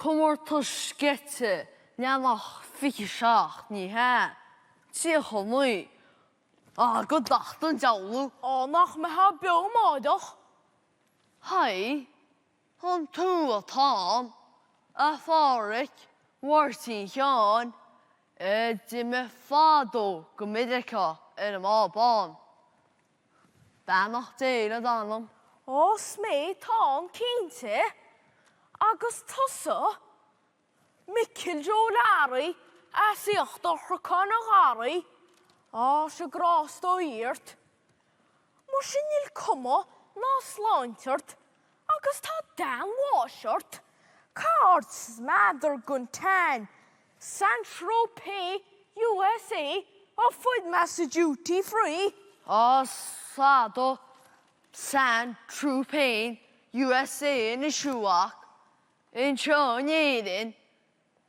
Comórtas sceitse leathanach 27, ní hea, 39. Ah, go docht an diabhal thú! Á, nach mbeifeá beo amáireach? Haigh, an tú atá ann, a Phádhraic Mháirtín Sheáin, a d'imigh fadó go Meiriceá ar an mbád bán. Beannacht Dé le d'anam. Ó, 's mé atá ann cinnte. Agus tusa? Micil Joe Learaí as íochtar Chnocán an Gharraí. Á, 'sea grásta ó Dhia ort. Muise níl cuma ná sláinte ort agus tá dath an bháis ort. Caith ort smeadar den tan Saint Tropez USA a fuair mé sa duty free. Á, is fada Saint Tropez USA anois a mhac. Anseo in Éirinn,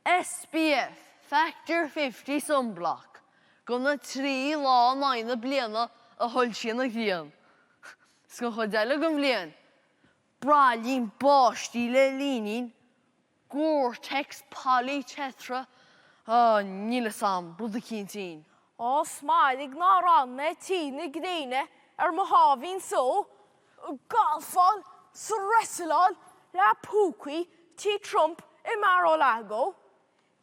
SPF, Factor 50 Sunblock, do na 3 lá in aghaidh na bliana a shoilsíonn an ghrian. 'S don chuid eile den bhliain, braillín báistí le línín, Gore-Tex Poly-Tetra, ah, níl 'fhios a'm, rud eicínt ín. Á, 's mairg nár fhan mé tí na gréine ar mo sháimhín só, ag galfáil 's ag wrestleáil le púcaí tí Trump i Mar-a-Lago.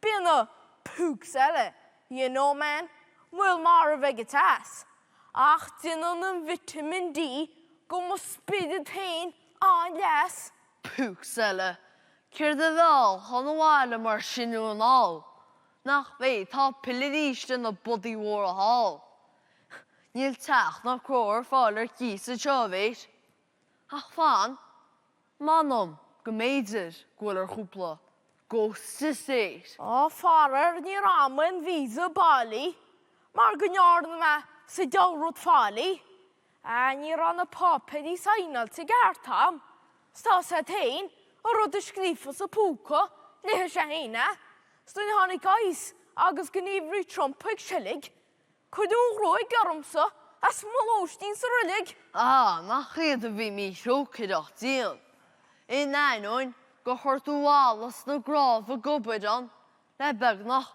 Bíonn na pooks eile, you know man, moll marbh ag an teas. Ach déanann an vitamin D go mo spiorad féin an-leas. Pooks eile? Céard a mheall chun abhaile mar sin thú anall? Nach bhféadfá pilleadh arís ar na bodaigh mhóra thall? Níl teach ná cró ar fáil ar cíos anseo, a mhéit. Ach fan, m'anam go mb'fhéidir go bhfuil ar chúpla ghost estate. Á, faraor níor fhaigh mé an visa bailí mar go ndearna mé sa diabhal rud faillí. Á, ní raibh na páipéirí saighneáilte i gceart a'm. 'S tá 'fhios a'd féin, an rud a scríofa sa phúca, léifidh sé féin é. 'S nuair a tháinig ICE agus gníomhairí Trump ag seilg, Cuireadh an ghruaig ormsa as mo lóistín sa roilig. Á, nach iad a bhí míthrócaireach dian, in ainneoin gur chuir tú allas na gcnámh ag obair ann le beagnach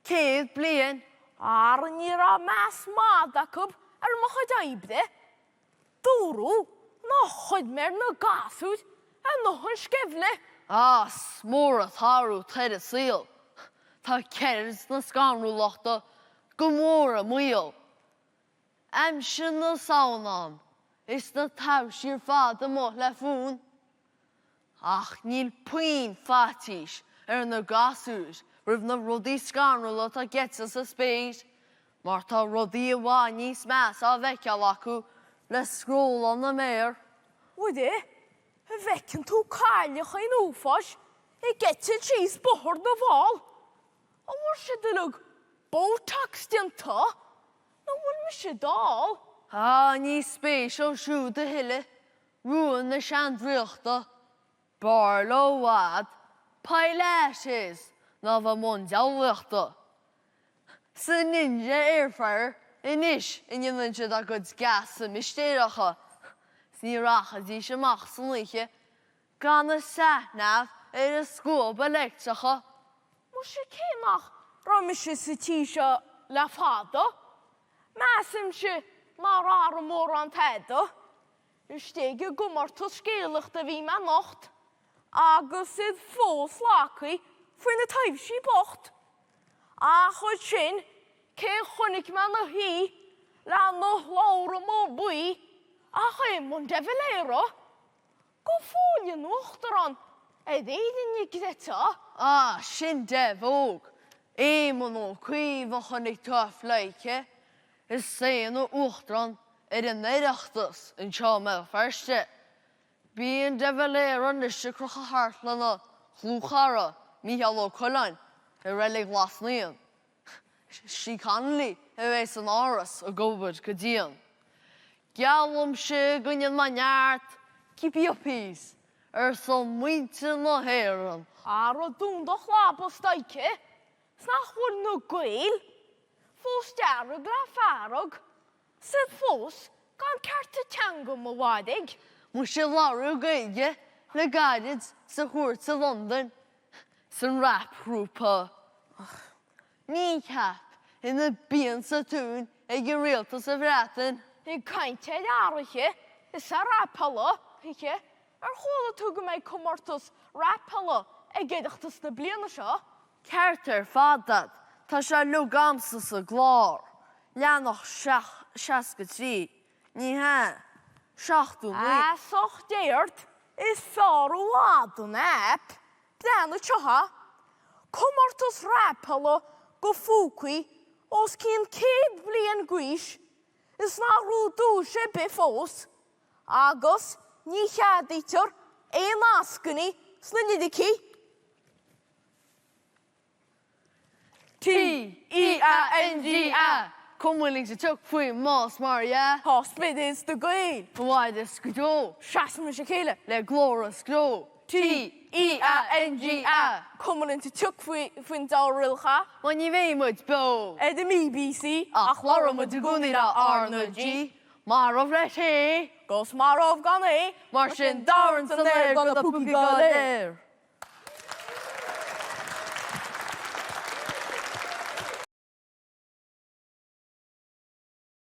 100 bliain. Ara ní raibh meas madaidh acu ar mo chuid oibre. Dúradh nár chuir mé ar na gasúir a ndóthain sceimhle. Á, is mór an t-athrú atá ar an saol. Tá ceird na scanrúlachta go mór i mbaol. Aimsir na Samhna ann is na taibhsí ar fad amuigh le fún. Ach níl puinn faitís ar na gasúir roimh na rudaí scanrúla atá ag eitilt sa spéir, mar tá rudaí i bhfad níos measa á bhfeiceáil acu le scrollán na méar. Mhuire, an bhfeiceann tú cailleacha an uafáis ag eitilt síos Bóthar na bhFál? An bhfuil siad uilig Botox déanta? Nó an bhfuil mise dall? Ah, ní spéis leo siúd a thuilleadh Rua na seandraíochta, b'fhearr leo i bhfad Pilates ná bheith i mbun diabhlaíochta. Sa Ninja Airfryer anois a ndéanann siad a gcuid geasa mistéireacha 's ní rachaidís amach san oíche gan a sat-nav ar a scuaba leictreacha. Muise cé nach raibh mise sa tír seo le fada, measaimse nár athraigh mórán tada. Istigh i gcomórtas scéalaíochta a bhí mé anocht agus iad fós lagtha faoi na taibhsí bocht. Ach ansin cé a chonaic mé ina shuí lena shlabhra mór buí ach Éamon de Valera. Go fóill ina uachtarán ar Éirinn a gcreidfeá. Ah, sin Dev óg. Éamon Ó Cuív a chonaic tú á phleidhce. Is é ina uachtarán ar an Oireachtas anseo i mBéal Feirste. Bíonn de Valera anois ag crochadh thart lena dhlúthchara, Mícheál Ó Coileáin, i Reilig Ghlas Naíon. Sí Connolly a bheidh san Áras ag obair go dian. Geallaimse go ndéanfaidh mé neart keepy uppies ar son muintir na hÉireann. Ara dún do chlab istoíche 's nach bhfuil na Gaeil fós dearg le fearg 's iad fós gan cearta teanga mo mhairg. Muise labhraíodh Gaeilge le gairid sa chúirt i Londain. San rap-ghrúpa Kneecap ina bpiansa tún ag an rialtas sa Bhreatain. Ag caint ar athruithe is ar rapála, hihi, ar chuala tú go mbeidh comórtas rapála ag Oireachtas na bliana seo? Ceart ar fad a'd, tá sé uilig a'msa sa gclár, leathanach 63, ní hea, 79. Feasacht Dé ort, is fearr i bhfad an aip, Breathnaigh anseo, comórtas rapála do phúcaí os cionn 100 bliain d'aois is nár ghnóthaigh duais ar bith fós, agus ní cheadaítear aon eascainí sna liricí. T-E-A-N-G-A, Cumann linn sa tiocfaidh an bás mar dhea. Tá spiorad na Gaeil. Abhaile is go deo. Seasfaimis a chéile. Le glór is gleo. T-E-A-N-G-A. Cumann linn sa tiocfaidh faoin dara chath. Mar ní bheidh muid beo. Ar an mBBC. Ach labhróidh muid i gcónaí le R na G. Marbh le rté. 'Gus marbh gan é. Mar sin dorn san aer do na púcaí go léir.